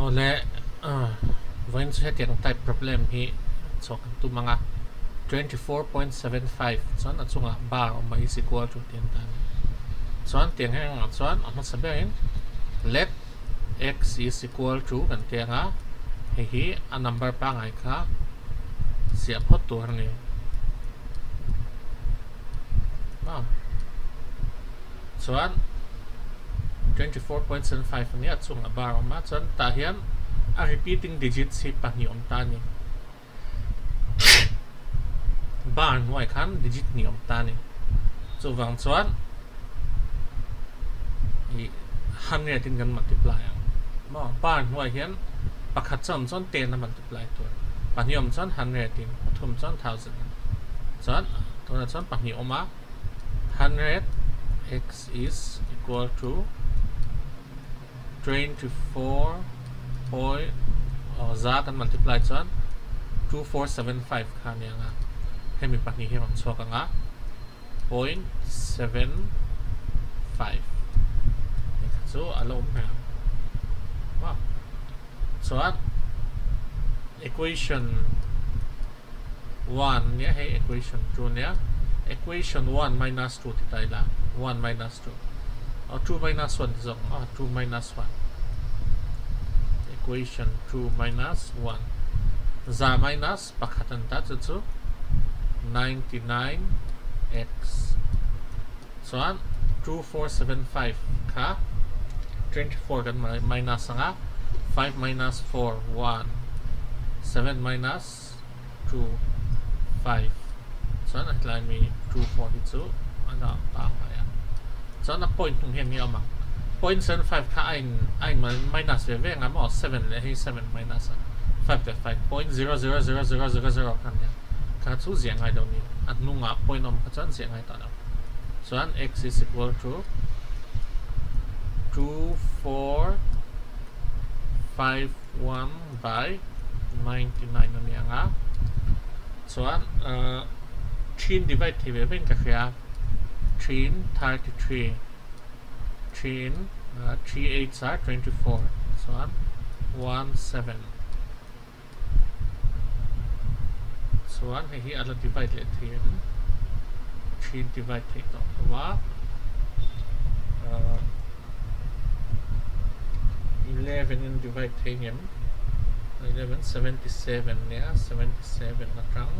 Awle, vawiin chu hetiang type problem hi chhuah kan tum ang a, 24.75 chuan a chungah bar awm a is equal to tih an ta a ni. Chuan tiang heng angah chuan a hmasa berin let x is equal to kan ti ang a, hei hi a number pangngai kha ziah phawt tur a ni. Chuan 24.75 a nia chung a bar awm a chuan tah hian a repeating digits hi pahnih awm ta a ni bar hnuai khan digit hnih awm ta a ni chuvang chuan ih hundred in kan multiply ang maw bar hnuai hian pakhat chuan awm chuan ten a multiply tur pahnih awm chuan hundred in pathum chuan thousand in chuan tunah chuan pahnih awm a. 100 x is equal to 24 point oh, za kan multiply chuan 2475 kha ni anga hemi pahnih hi rawn chhuak anga 0.75 hei kha chu a la awm reng ang wow chuan equation 1 nia hei equation 2 nia equation 1 minus 2 ti ta ila 1 minus 2 oh 2 minus 1 ti zawk oh 2 minus 1 equation 2 minus 1 za minus pakhat an ta chu chu 99 x chuan 2475 kha 24 kan minus anga 5 minus 4 1 7 minus 2 5 chuan a hetlai mi 2 4 hi chu a dah pangngai a chuan a point hnung hian nge awm ang point 75 kha a in a in minus ve ve anga maw 7 leh hei 7 minus a 5 leh 5 point 0 0 0 0 0 0 kha ania kha chu ziah ngai lo ni a hnungah point awm kha chuan ziah ngai tawh lo chuan x is equal to 2 4 5 1 by 99 a ni ang a chuan thin divide thei ve vein ka hria thin 33 thin 3 8 are 24 chuan 1 7 chuan hei hi a la divide leh thei em thin divide theih tawh lo a 11 in divide thei ngem 11 77 nia 77 atang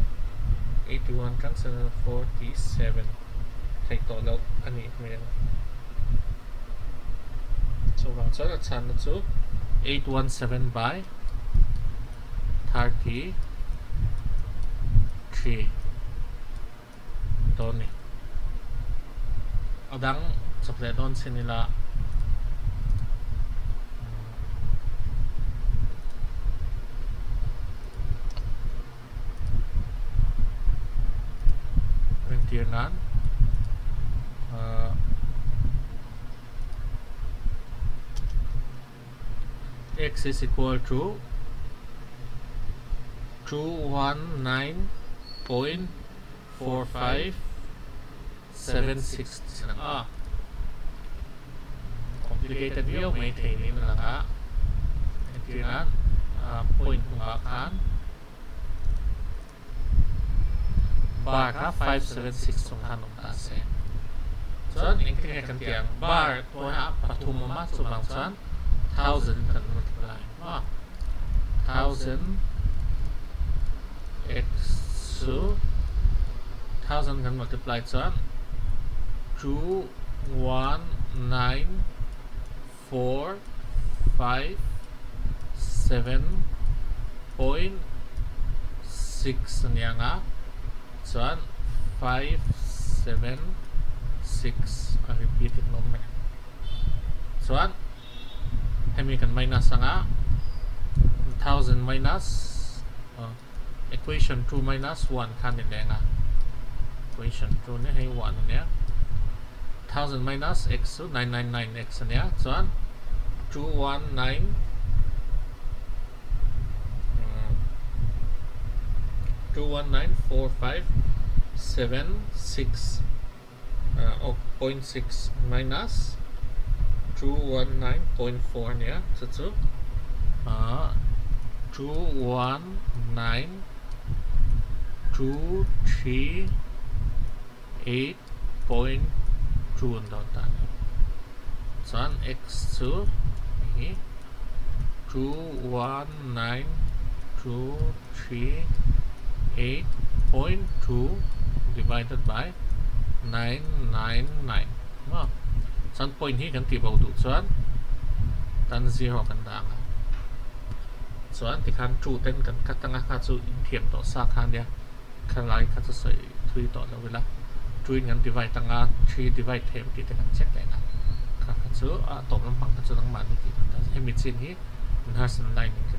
81 atang 47 theih tawh loh a nih hmel chuvang chuan a chhanna chu 817 by 33 dawn ni. A dang chawp leh dawn chin ila. Entir nan x is equal to 219.4576 tih ang a complicated viau mai thei niin a lang a entir nan point hnungah khan Bar kha 576 chung khan awm ta se. Chuan engtin nge kan tih ang? Bar tuaia pathum awm a, chuvang chuan thousand kan multiply maw? Thousand x chu thousand kan multiply chuan 219 4 5 7 point 6 a nia nga chuan 5 7 6 a repeat in awm mai chuan hemi kan minus anga 1000 minus equation 2 minus 1 kha ni leh anga equation 2 nia hei 1 ania 1000 minus x chu 999 x ania chuan 219 2194576 oh 0.6 minus 219.4 ania chu chu. Ah 2, 1, 9, 2, 3, 8.2 an dawn ta a ni. Chuan x chu hei hi 2, 1, 9, 2, 3, 8.2 divided by 999 maw? Chuan point hi kan tih bo duh chuan tan zero kan dah ang a. Chuan tikhan 2 ten kan cut anga kha chu inthiam tawh sa kha ania. Khalai kha chu sawi thui tawh lo ila 2 in kan divide anga 3 divide thei ang tih te kan check leh ang. Kha kha chu a tawp lampang kha chu nangmah ni tih dan ta. Hemi chin hi nurse an line in ka.